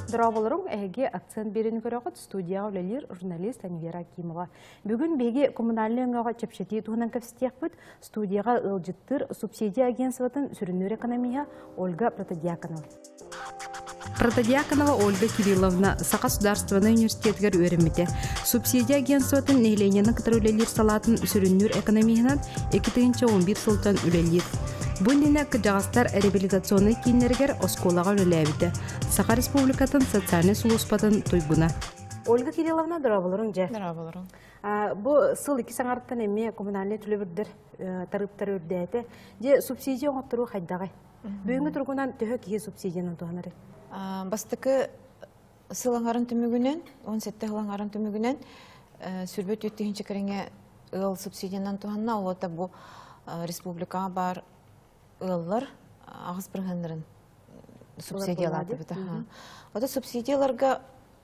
Дорооболоруҥ, эһиги акцент биэрин көрөҕүт студияҕа үлэлиир журналист Анвера Акимова. Бүгүн биһиги коммунальнай өҥөҕө чэпчэтии туһунан кэпсэтиэхпит. Студияҕа ыалдьыттыыр субсидия агентствотын сүрүннүүр экономиһа Ольга Протодьяконова. Протодьяконова Ольга Кирилловна Саха судаарыстыбаннай университетыгар үөрэммитэ. Субсидия агентствотын нэһилиэнньэни кытары үлэлиир салаатын сүрүннүүр экономиһынан 2011 сылтан үлэлиир. Бу иннинэ кырдьаҕастар реабилитационнай кииннэригэр оскуолаҕа үлэлээбитэ. Саха Республикатын социальнай сулууспатын туйгуна. Ольга Кирилловна, дорооболоруҥ дьэ. Дорооболоруҥ. Бу сыл икки саҥарыттан эмиэ коммунальнай төлөбүрдэр тарыыптар үрдээтэ. Дьэ, субсидия оҥотторуу хайдаҕай? Бүгүҥҥү туругунан төһө киһи субсидиянан туһанарый? Бастакы сыл аҥарын түмүгүнэн, 17 сыл аҥарын түмүгүнэн сүрбэ түөрт тыһыынча кэриҥэ ыал субсидиянан туһанна. Ол это бу республикаҕа баар ыаллар аҕыс бырыһыаннарын субсидиялаатыбыт. Ото субсидияларга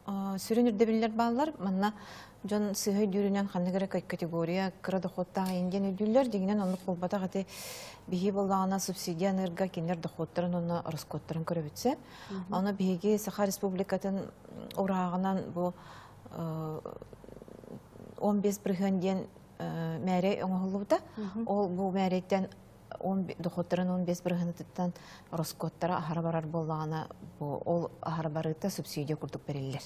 сүрүн ирдэбиллэр бааллар. Манна дьон сыыһа өйдүүрүнэн ханнык эрэ категория кыра дохуоттаах индиэн өйдүүллэр. Дьиҥинэн оннук буолбатах ити биһи буоллаҕына субсидия аныырга кинилэр дохуоттарын уонна ороскуоттарын көрөбүтсэ. Ону биһиги Саха Республикатын урааҕынан бу 15 бырыһыан диэн мээрэй оҥоһуллубута. Ол бу мээрэйтэн дохуоттарын 15 бырыһыанытыттан ороскуоттара аһара барар буоллаҕына, бу ол аһара барыыта субсидия курдук бэриллэр.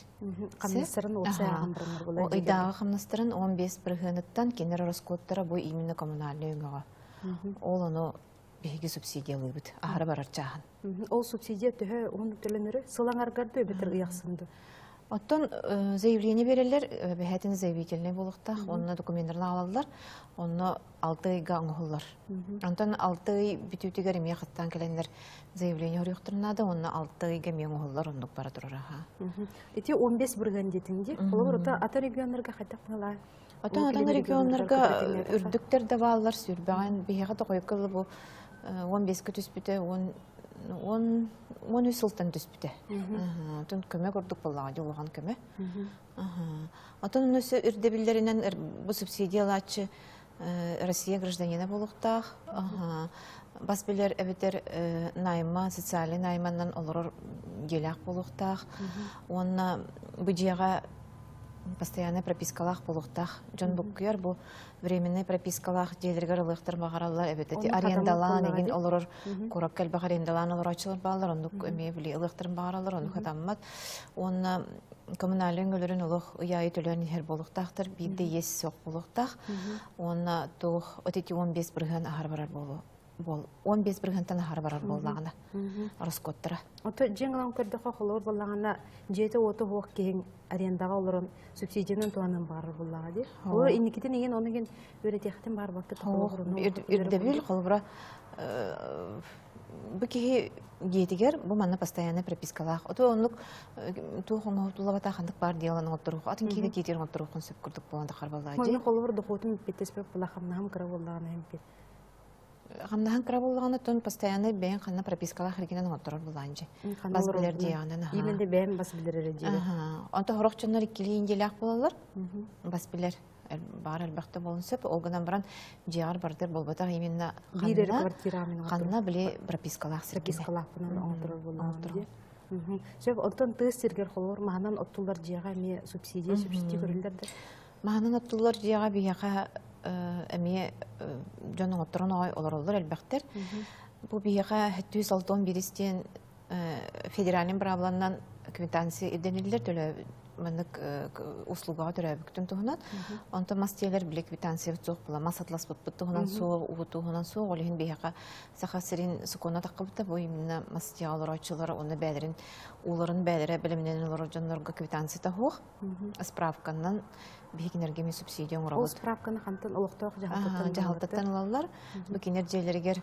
Хамнастарын уопсай ааҕан бараннар буолар. Ыйдааҕы хамнастарын 15 бырыһыаныттан кинилэр ороскуоттара бу именно коммунальнай өҥөҕө. Ол ону биһиги субсидиялыыбыт аһара барар чааһын. Ол субсидия төһө уһун төлөнөрү сыл аҥаргар да эбэтэр ыйахсын да? Оттон заявление береллер, бэһэтин заявительный буолуохтаах, онно документтарын аҕалаллар, онно алты ыйга оҥоһуллар. Онтон алты ый бүтүүтүгэр эмиэ хаттаан кэлэннэр заявление оруйуохтарын наада, онно алты ыйга эмиэ оҥоһуллар, оннук бара турар аха. Ити 15 бырыһыан диэтиҥ дии. Холобур, атын регионнарга хайдах быһалаа? Отон атын регионнарга үрдүктэр да бааллар, сүрбэҕин биһиэхэ тоҕойукка бу 15-ке түспүтэ, 13 сылтан түспүтэ. Отон көмө курдук буоллаҕа дии, улахан көмө. Отон онно өссө ирдэбиллэринэн бу субсидиялааччы Россия гражданина буолуохтаах. Бас билэр эбэтэр найма, социальный найманнан олорор дьиэлээх буолуохтаах. Уонна бу дьиэҕэ постоянный пропискалаах буолуохтаах. Дьон буккуйар бу временный пропискалаах дьиэлэригэр ылыахтар баҕараллар эбэтэр арендалаан игин олорор курак элбэх арендалаан олорооччулар бааллар оннук эмиэ били ылыахтарын баҕараллар оннук хатаммат уонна коммунальный өҥөлөрүн олох ый аайы төлөөн иһэр буолуохтаахтар биирдэ иэс суох буолуохтаах уонна туох отити 15 бырыһыан аһар барар буолуо буол 15 бырыһыантан аһара барар буоллаҕына ороскуоттара. Ото дьиҥ ылан көрдөххө холобур буоллаҕына дьиэтэ уоту суох киһиҥ арендаҕа олорон субсидиянан туһанан баҕарар буоллаҕа дии. Холобур инникитин игин ону игин үөрэтиэхтин баарбакка Ирдэбил холобура бу киһи дьиэтигэр бу манна постоянно пропискалаах. Ото оннук туох оҥоһуллубатах ханнык баар диалан оҥотторуох атын киһи киитир оҥотторуохун сөп курдук буолан тахар дии. Холобур дохуотум питтеспек була хамнаһым кыра буоллаҕына хэмпит. Хамнаһын кыра буоллаҕына тон постоянно бэйэн ханна пропискалаах эргинэн оҥотторор булаанчы. Бас билэр диэҕинэн. Именно бэйэм бас билэр эрэ диэбит. Онто хорох дьоннор иккилии индиэлээх буолаллар. Бас билэр баар элбэхтэ буолун сөп. Ол гынан баран дьиэҕэр бардыр буолбатах именно биир эрэ квартира мен ханна били пропискалаах сиргинэ. Пропискалаахпынан оҥотторор буоллаҕына. Сөп, онтон тыас сиргэр холобур маһынан оттуллар дьиэҕэ эмиэ субсидия субсидия көрүллэр да? Маһынан оттуллар дьиэҕэ биһиэхэ эмиэ дьон оҥотторон оҕой олороллор элбэхтэр. Бу биһиэхэ 161 диэн федеральный быраабыланнан квитанция ирдэниллэр төлөө маннык услугаҕа төрөөбүктүн туһунан. Онтон мас дьиэлэр били квитанция суох була мас атласпыппыт туһунан суох, уу туһунан суох. Ол иһин биһиэхэ Саха сирин сокуона таххыбыта бу именно мас дьиэҕэ олорооччулар уонна бээлэрин ууларын бээлэрэ бэлэмнэнэн олорор дьоннорго квитанцията суох. Справканан биһигинэргэ эмиэ субсидия оҥоробут. Ол справканы хантан олохтоох дьаһалтаттан дьаһалтаттан ылаллар. Бу кинилэр дьиэлэригэр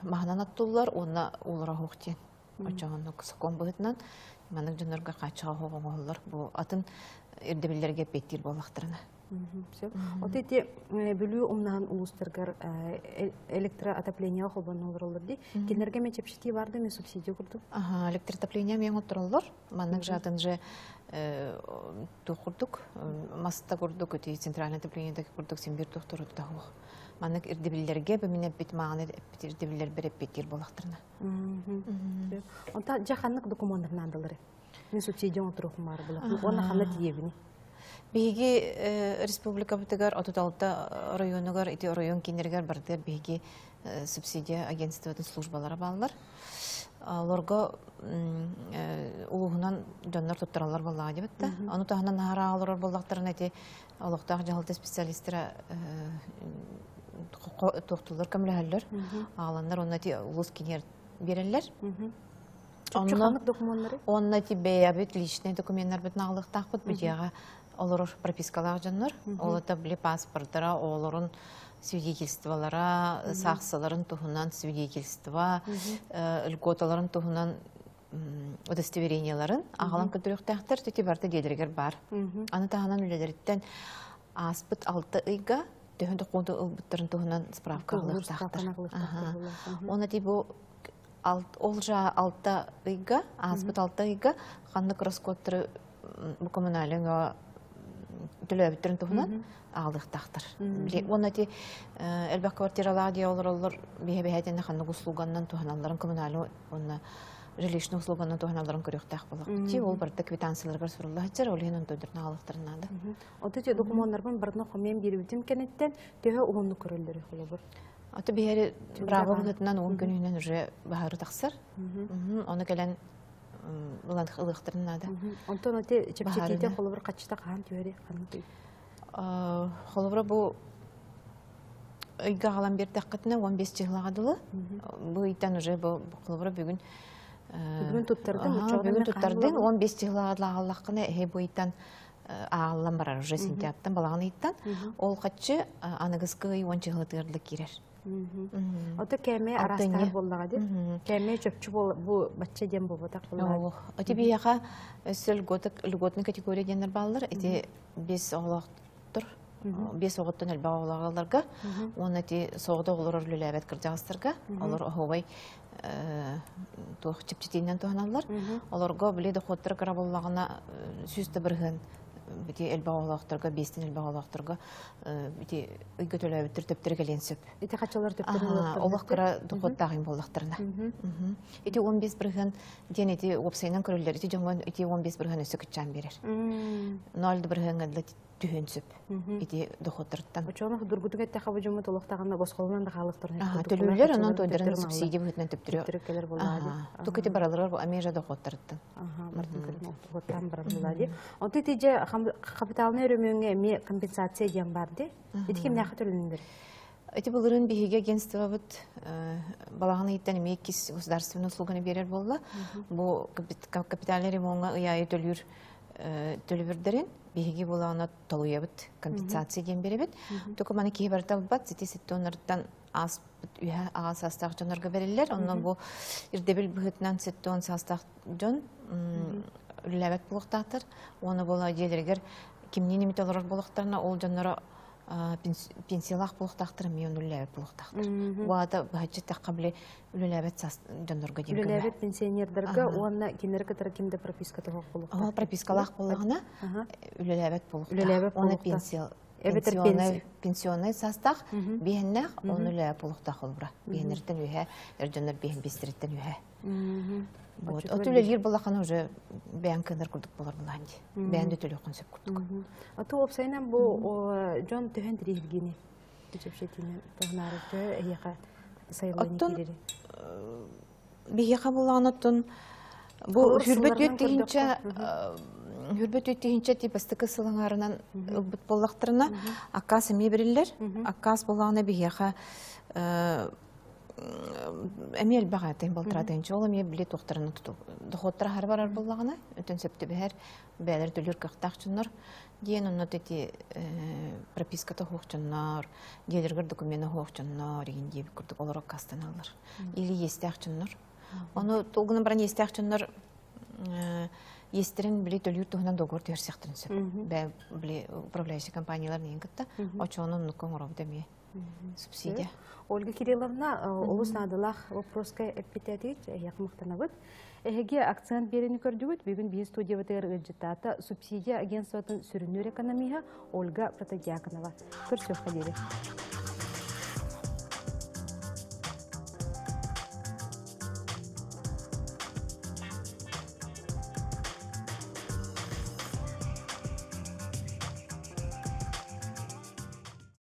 маһынан оттуллар уонна уулара суох диэн. Оччоҕоннук сокуон быһыытынан маннык дьоннорго хааччаҕа суох оҥоһуллар. Бу атын ирдэбиллэргэ эппиэттиир буоллахтарына. Сөп. От ити Бүлүү умнаһын улуустаргар электроотопление холбонно олороллор дии. Кинилэргэ эмэ чэпчэтии бар да, эмэ субсидия курдук? Ага, электроотопление эмиэ оҥоттороллор. Маннык жатын же Туох курдук, маста курдук, ити центральное отопление курдук син биир туохтар туох. Маннык ирдэбиллэргэ бу мин эппит мааны эппит ирдэбиллэр эппиттиир буоллахтарына. Онтон дьэ ханнык докумуоннар наадалары? Мин субсидия оҥоторуохпун баар буолар. Уонна ханна тиийэбиний? Биһиги республикабытыгар 36 оройуонугар, ити оройуон кииннэригэр барытыгар биһиги субсидия агентствотын службалара бааллар. Олорго улууһунан дьоннор туттараллар буоллаҕа диэбит да. Ону таһынан наһаа олорор буоллахтарына ити олохтоох дьаһалта специалистара туохтуллар көмөлөһөллөр. Ааланнар онно ити улуус киинигэр биэрэллэр. Чопчу ханнык докумуоннары? Онно ити бэйэбит личный докуменнарбытын аҕалыахтаахпыт бу дьиэҕэ олорор пропискалаах дьоннор. Ол это били паспордара, оҕолорун свидетельстволара, саахсаларын туһунан свидетельство, льготаларын туһунан удостоверенияларын аҕалан көрдөрүөхтээхтэр. Ити барыта дьиэлэригэр баар. Аны таһынан үлэлэриттэн ааспыт 6 ыйга төһө докумуонту ылбыттарын туһунан справка ылыахтаахтар. Оны ти бу ол жа 6 ыйга, ааспыт 6 ыйга ханнык расходтары бу коммунальный төлөөбүттэрин туһунан аҕалыахтаахтар. Уонна ити элбэх квартиралаах дьиэ олороллор биһэ бэһэтинэ ханнык услуганнан туһаналларын коммунальный уонна жилищный услуганнан туһаналларын көрүөхтээх буолуох. Ти ол барыта квитанцияларыгар сурулла сылдьар, ол иһин онтойдорун аҕалыахтарын наада. Ото те докумуоннарбын барытын хомуйан биэрбитим кэнниттэн төһө уһуннук көрөллөрүй холобур? Ото биһэри браво быһыытынан 10 күнүнэн уже баһары тахсар. Оны кэлэн ылан ылыахтарын наада. Онтон ити чэпчэтиитэ холобур хаччыта хаһан түһэри ханнык? Холобура бу ыйга аҕалан биэрдэххитинэ 15 чыһылаҕа дылы. Бу ыйтан уже бу холобура бүгүн Бүгүн туттардым, бүгүн туттардың 15 чыһылаҕа дылы аҕаллаххына эһи бу ыйтан ааллан барар уже сентябрьтан балаҕан ыйыттан. Ол хаччы аныгыскы ый 10 чыһылатыгар киирэр. Ото кээмэй араастаах буоллаҕа дии. Кээмэй чопчу бу бачча диэн буолбатах буоллаҕа. Ити биһиэхэ өссө льготный категория диэннэр бааллар. Ити бес оҕолоохтор, бес оҕоттон элбэх оҕолоох уонна ити соҕото оҕолорор үлэлээбэт кырдьаҕастарга, олор оһуобай туох чэпчэтиинэн туһаналлар. Олорго били доходтара кыра буоллаҕына 100 да бырыһыан ити элбэх оҕолоохторго, биэстэн элбэх оҕолоохторго ити ыйга төлөөбүттэр төптөрө кэлиэн сөп. Ити хаччалар төптөрө Олох кыра доходтаах юм буоллахтарына. Ити 15 бырыһыан диэн ити уопсайынан көрүллэр. Ити дьоҥҥо ити 15 бырыһыан өссө кыччаан биэрэр. 0 бырыһыаҥҥа түһүөн сөп. Ити доходтарыттан. Очону дургутук эттэхэ бу дьоммут олохтаҕына босхолунан да хаалыктарын. Төлүүллэр, онон тойдарын субсидия быһыытынан төптөрү. Кэлэр буоллаҕа. Тук ити баралар бу Америка доходтарыттан. Бартын көрүн доходтан барар буоллаҕа дии. Онтон ити дьэ капиталнай өрөмүөҥҥэ эмиэ компенсация диэн бар дии. Ити кимнээхэ төлөнүллэр? Ити былырыын биһиги агентствобыт балаҕан ыйыттан эмиэ иккис государственный услуганы биэрэр буолла. Бу капитальный ремонтҥа ый аайы төлүүр төлөбүрдэрин биһиги буолаҕына толуйабыт, компенсация диэн биэрэбит. Только маны киһи барыта ылбат, сити сеттоннарыттан ааспыт үһэ аҕа саастаах дьоннорго бэриллэр. Онно бу ирдэбил быһыытынан сеттон саастаах дьон үлэлээбэт буолуохтаахтар. Уонна буола дьиэлэригэр кимниин эмит олорор буолуохтарына, ол дьонноро пенсиялаах буолуохтаахтар, эмиэ үлэлээбэт буолуохтаахтар. Бу аата быһаччы эттэххэ били үлэлээбэт саас дьоннорго диэн көмө. Үлэлээбэт пенсионердарга уонна кинилэри кытары ким да прописка тоһох буолуохтаах. Пропискалаах буоллаҕына үлэлээбэт буолуохтаах. Үлэлээбэт Уонна буолуохтаах. пенсия Эбэтэр пенсия. Пенсионный саастаах биһэннээх, оны үлэлээбэт буолуохтаах олбура. Биһэннэриттэн үһэ, эр дьоннор биһэн биэстэриттэн үһэ. Вот. От үлэлиир буоллаххына уже бэйэҥ кыанар курдук буолар булаан дии. Бэйэҥ да төлүөххүн сөп курдук. Ото уопсайынан бу дьон төһөн тириһиргини чэпчэтиини туһанаары төһө эһиэхэ сайыллан Оттон киирэри? биһиэхэ буоллаҕына оттон бу Холобур, хүрбэт сылларынан тиһинчэ көрдөххө. хүрбэт тиһинчэ тип бастакы сылаҥаарынан ылбыт буоллахтарына аккаас эмиэ бэриллэр. Аккаас буоллаҕына биһиэхэ эмиэ элбэх аатын балтаратыынча ол эмиэ били туохтарына доходтара хары барар буоллаҕына өтөн сөптүбэһэр бэйэлэр төлүүр кыахтаах дьоннор диэн онно ити прописката суох дьоннор дьиэлэригэр докумена суох дьоннор игин диэбит курдук олор аккаастаналлар или иэстээх дьоннор ону ол гынан баран иэстээх дьоннор иэстэрин били төлүүр туһунан договор түһэрсиэхтэрин сөп бээ били управляющий компаниялар диэн кытта очону оннукка оҥоробут эмиэ. Субсидия. Ольга Кирилловна, олус наадалаах вопроска эппитэтигит, эһиэхэ махтанабыт. Эһиги акцент биэрэни көрдүгүт, бүгүн биһи студиябытыгар ыалдьыттаата субсидия агентствотын сүрүннүүр экономиһа Ольга Протодьяконова. Көрсүөххэ диэри.